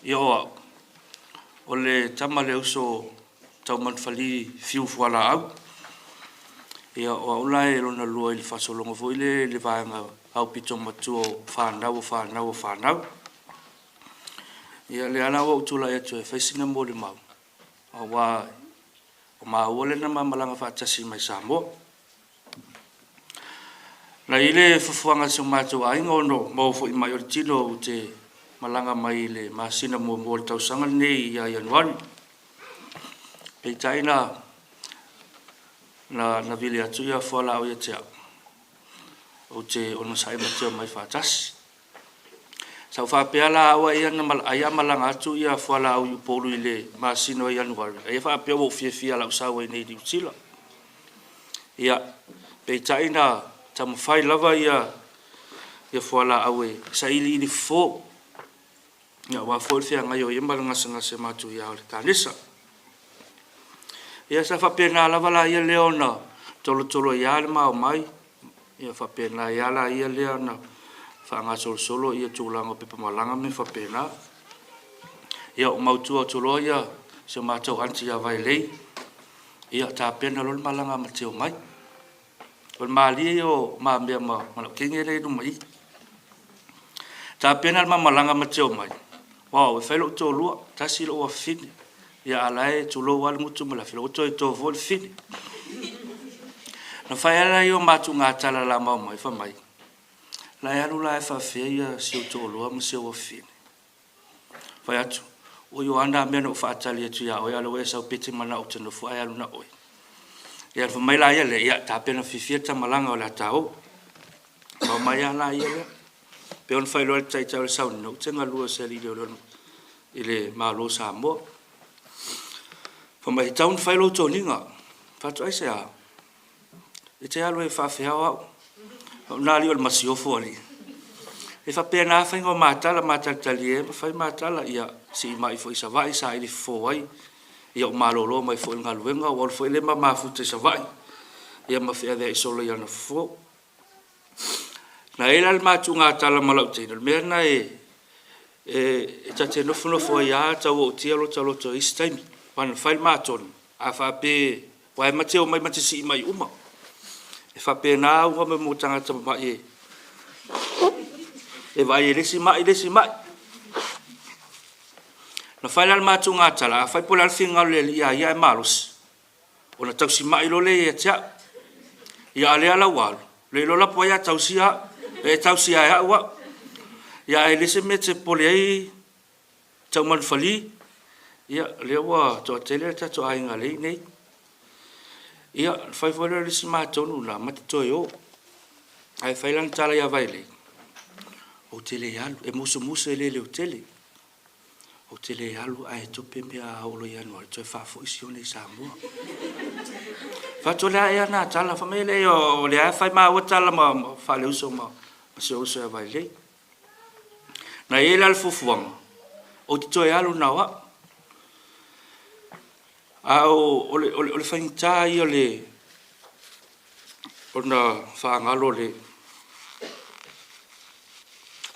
Ia o au, o le tama le uso Taumanufali Fiu Fualaau. Ia o au la e lona lua i le faasologa foi lea i le vaega aupito matua o fanau o fanau o fanau. Ia lea la ua ou tulai atu e fai sina molimau, aua o maua lea na ma malaga faatasi mai Samoa. Na i ai le fuafuaga a si o matou aiga ona maua foi mai o le tino ou te malaga mai i le masina muamua o le tausaga lenei ia Ianuari. Peitai na na na vili atu ia fualaau ia te au, ou te onosai ma te omai faatasi. Sa ou faapea la au ai a malaga atu ia fualaau i Upolu i le masina o Ianuari, ai faapea ua ou fiafia o le a ou sau ai nei i Niu Sila. Ia, peitai na taumafai lava ia fualaau e sailiili fofo, ia aua foi le feagai o ia ma le gasegase matuia o le kanesa. Ia sa faapena lava la ia lea ona tolotolo ai lava le ma omai, ia faapena ai lava la ia lea ona faagasolosolo ia tulaga o pepa malaga ma mea faapena. Ia ou mautu atu loa ia si o matou aunty ia Vailei, ia tapena loa le malaga ma te omai. O le malie ia o ma mea ma lau teine lea i luma i i. Tapena le ma malaga ma te omai, wow, e fai lou toalua, tasi lou afafine, ia a o la e tulou lava le gutu ma le afi, o la ua toe to foi le fafine. Na fai lava lea o matou tala o le a ma omai, fai mai, la e alu la e faafefea ia si ou toalua ma si ou afafine? Fai atu, oi o a na mea na ou faatali atu ia oe a o lea ua e sau pe e te manao ou te nofo ae alu na oe. Ia fai mai la ia lea, ia tapena fiafia ta malaga o le a ta o. Ma omai lava la ia lea. Pei ona faailoa e le Taitai o le sauniga, ou te galue o se alii leoleo i le Malo o Samoa. Fai mai, e tatau ona fai lou toniga. Fai atu, aisea? E te alu e faafeao au. O na alii o le masiofo alii. E faapena lava faiga o matala, matalitalie ma fai matala, ia sii mai foi i Savaii, saili fofo ai, ia ou malolo mai foi i le galuega, ou alu foi lea ma mafuta i Savaii, ia ma feaveai solo i ana fofo. Na i ai la le matuga tala ma lau teine, o le mea lena e ta te nofonofo ai lava tau ootia lo ta loto i isi taimi. Aua na fai le ma tonu, a faapea, aua e ma te omai ma te sii mai uma. E faapena uiga mo tagata mamai e vaai e le isi mai le isi mai. Na fai la le matou tala, afai po o le a le finagalo o le Alii ia ia ae malosi, ona tausi mai loa lea ia te au. Ia a o lea la ua alu, le iloa la po o ai a tausia au, e tausia lava e au au. Ia ae leai se mea e te popole ai Taumanufali, ia o lea ua toatele le tatou aiga lea e i inei. Ia ona fai foi lea o le isi ma tonu lena, ma te toe o. Ae fai lana tala ia Vailei, ou te le alu, e musumusu e le leotele. Ou te le alu ae tupe mea a oo loa ia Ianuari toe faafoi Sione i Samoa. Fai atu, o le a ea na tala? Fai mai, e leai o lea lava e fai maua tala ma faaleuso ma si ou uso ia Vailei. Na i ai la le fuafuaga, ou te toe alu na o au. A o le faigata ia o le ona faagalo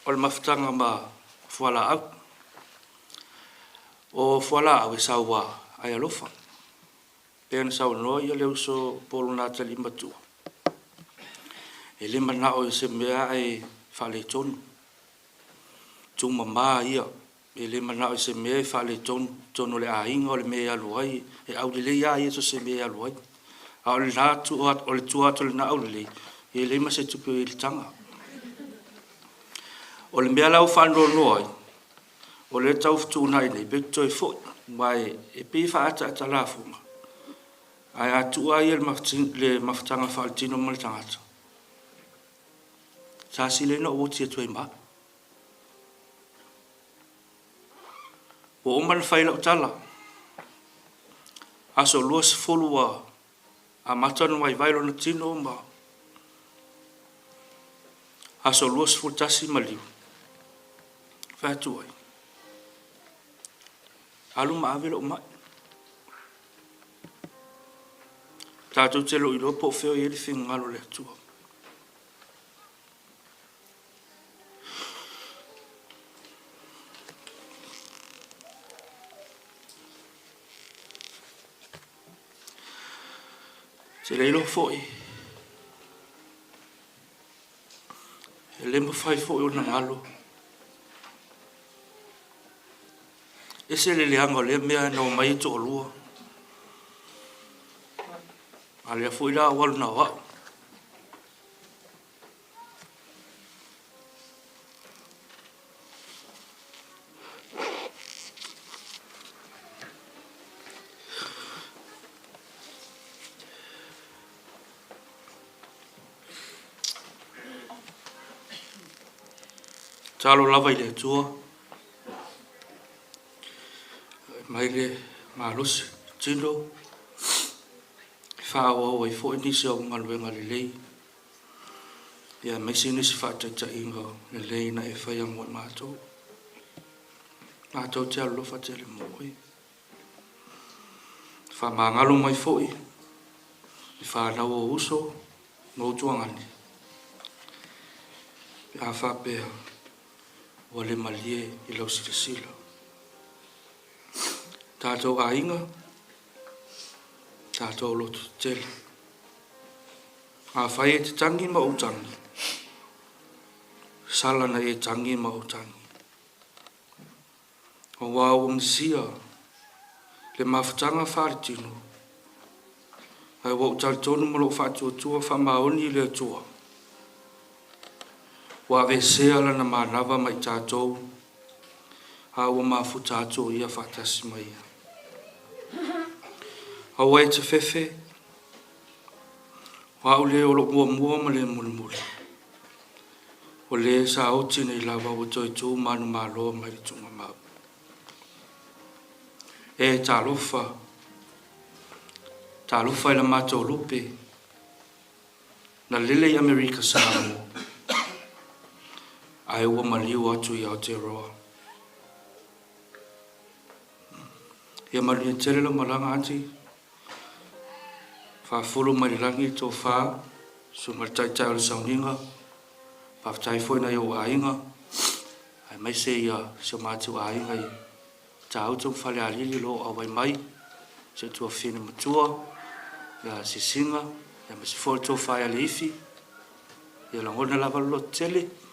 o le mafutaga ma fualaau. O fualaau e saua ae alofa. Pei ona saunoa le uso po o lona atalii matua, e le manao i se mea ae faaletonu, tuumama ia, e le manao i se mea e faaletonu i totonu o le aiga, o le mea e alu ai, e aulelei lava ia so o se mea e alu ai. A o le tua atu o lena aulelei, e leai ma se tupe o i ai i le taga. O le mea la ua faanoanoa ai, o lea e tau fetuunai nei, pe toe foi, aua e pei e faaataata lafoga, ae a tuu lava ia le mafutaga faaletino ma le tagata, sa sili ai ona ou oti atu ai ma au. Ua uma ona fai lau tala, aso 20 ua amata ona vaivai lona tino ma aso 21 maliu, fai atu ai, alu ma ave lou mai. Tatou te le o iloa po o fea o i ai le finagalo o le Atua. Se le iloa foi, e le mafai foi ona galo. Ese le leaga o lea mea na omai ai toalua. A lea foi la ua alu na o au. Tatalo lava i le Atua e aumai le malosi tino e faaauau ai foi nisi o galuega lelei aemaise nisi faataitaiga lelei na e faia mo i matou. Matou te alolofa tele mo oe. Faamagalo mai foi i fanau o uso ma utuagani pe a faapea ua le malie i lau silasila. Tatou aiga, tatou loto tetele. Afai e te tagi ma ou tagi, sala na e tagi ma ou tagi. Aua ua misia le mafutaga faaletino, ae ua ou talitonu ma lou faatuatua faamaoni i le Atua, ua aveesea Lana manava ma i tatou, a ua mafuta atu o Ia faatasi ma ia. Aua e te fefe, o au le o lo muamua ma le mulimuli, o le sa oti nei lava ua toe tu manumalo mai le tuugamau. E talofa, talofa i la matou lupe, na lele i Amerika Samoa, ae ua maliu atu i Aotearoa. Ia manuia tele lau malaga Aunty. Faafulu mai le lagi le tofa, susu mai le taitai o le sauniga. Faafetai foi nai ou aiga, aemaise ia si o matou aiga i Matautu ma Falealili o lo o auai mai, si ou tuafafine matua ia Sisiga, aemaise foi le tofa ia Leifi. Ia lagona lava le loto tele.